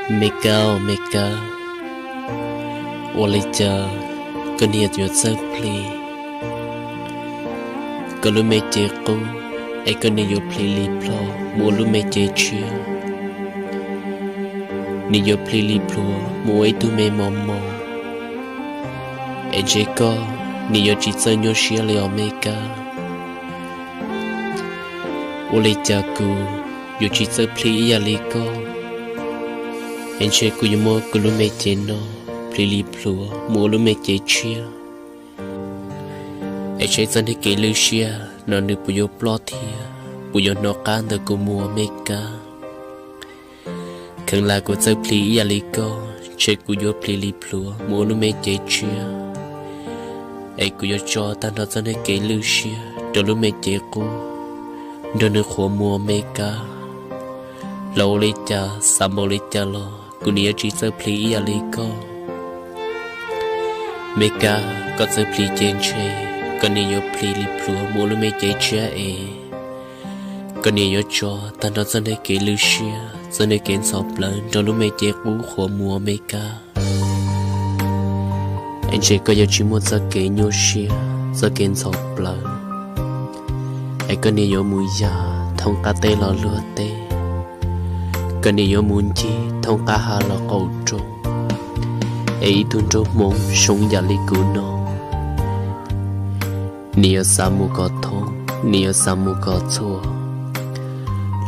Me Kab, me Kab, ua li cas koj niam yuav txawj plhis koj lub me cev qub, es koj niam yuav plhis li plhuav mus ua lub me cev tshiab? Nws yuav plhis li plhuav mus ua ib tug me mos mos, es ntshe koj niam yuav tsis txawj nyuaj siab li os me Kab. Ua li cas kuv yuav tsis txawj plhis ib yam li koj, es ntshe kuv yuav muab kuv lub me cev no plhis li plhuav mus ua lub me cev tshiab, es saib txoj niag kev lwj siab no nws puas yuav ploj thiab puas yuav hnov qab ntawm kuv mus os me Kab. Kheev lam kuv txawj plhis ib yam li koj, ntshe kuv yuav plhis li plhuav mus ua lub me cev tshiab, es kuv yuav tso tag nrho txoj niag kev lwj siab rau lub me cev qub nrog nws qhuav mus os me Kab. Los ua li cas xav npaum li cas los kuv niam yuav tsis txawj plhis ib yam li koj. Me Kab, koj txawj plhis ces ntshe koj niam yuav plhis li plhuav mus ua lub me cev tshiab es koj niam yuav tso tag nrho txoj niag kev lwj siab, txoj niag kev ntxhov plawv nrog lub me cev qub qhuav mus os me Kab. Es ntshe koj yuav tsis muaj txoj kev nyuaj siab, txoj kev ntxhov plawv, es koj niam yuav mus yam thoob qab teb los luag teb, koj niam yuav mus ncig thoob qab hav los qaum roob, es ib tug nraug Hmoob zoo yam li kuv no, nws yuav xav mus kom thoob, nws yuav xav mus kom txhua,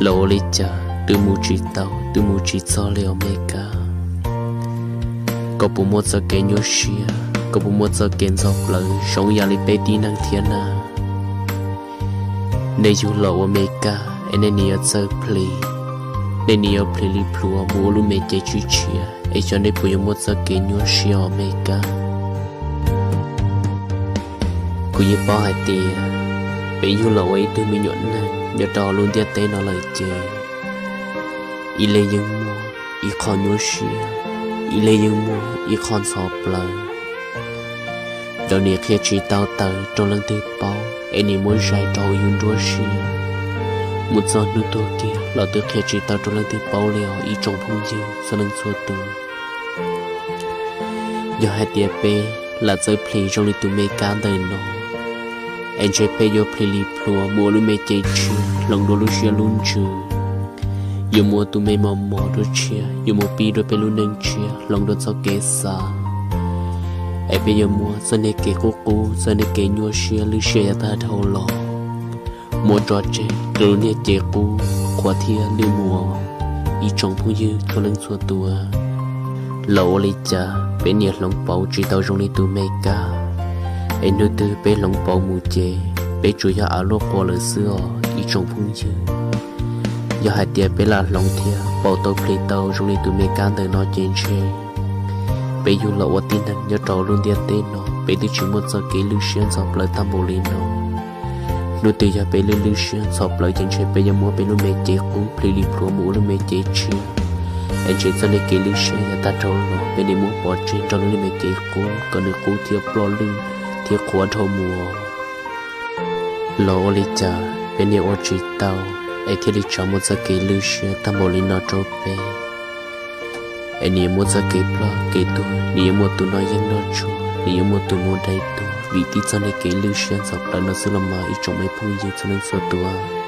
los ua li cas twb mus tsis tau, twb mus tsis txog li os me Kab. Koj puas muaj txoj kev nyuaj siab, koj puas muaj txoj kev ntxhov plawv zoo yam li peb tib neeg thiab na? Nej yug los ua me Kab es nej niam yuav txawj plhis, nej niam yuav plhis li plhuav mus ua lub me cev tshiab tshiab, es xyov nej puas yuav muaj txoj kev nyuaj siab os me Kab. Kuv yeej paub hais tias peb yug los ua ib tug me nyuam neeg nyob rau lub ntiaj teb no lawm ces ib leeg yeej muaj ib qho nyuaj siab, ib leeg yeej muaj ib qho ntxhov plawv. Txawm niam qhia tsis tau tawm rau leej twg paub es niam muab zais rau hauv yus nruab siab, mus txog hnub tuag kiag los twb qhia tsis tau rau leej twg paub li os ib tsoom phooj ywg txhua leej txhua tus. Yog hais tias peb lam txawj plhis zoo li tus me Kab ntawm no, es ntshe peb yuav plhis li plhuav mus ua lub me cev tshiab hloov dua lub siab lub ntsws, yuav mus ua tus me mos mos dua tshiab, yuav mus pib dua peb lub neej tshiab hloov dua txoj kev xav, es peb yuav muab txoj niag kev qub qub, txoj niag kev nyuaj siab lwj siab yav tag dhau los muab tso tseg rau lub niag cev qub qhuav thiab lwj mus os ib tsoom phooj ywg txhua leej txhua tus. Los ua li cas peb niam hloov pauv tsis tau zoo li tus me Kab, es hnub twg peb hloov pauv mus ces peb tsuas yog av luaj qua lawm xwb os ib tsoom phooj ywg. Yog hais tias peb lam hloov thiab pauv tau plhis tau zoo li tus me Kab ntawm no ces ntshe peb yug los ua tib neeg nyob rau lub ntiaj teb no peb twb tsis muaj txoj kev lwj siab ntxhov plawv tag npaum li no. Hnub twg yog peb lwj lwj siab ntxhov plawv ces ntshe peb yuav muab peb lub me cev qub plhis li plhuav mus ua lub me cev tshiab, es ntshe txoj niag kev lwj siab yav tag dhau los peb niam muab pov tseg nrog lub niag me cev qub kom nws qub thiab ploj lwj thiab qhuav dhau mus. Los ua li cas peb niam ua tsis tau es thiaj li tso muaj txoj kev lwj siab tag npaum li no rau peb, es nws yuav muaj txoj kev ploj kev tuag, nws yuav muaj tus noj yeeb noj tshuaj, nws yuav muaj tus mus dai tuag vim tib txoj niag kev lwj siab ntxhov plawv no xwb los mas ib tsoom me phooj ywg txhua leej txhua tus.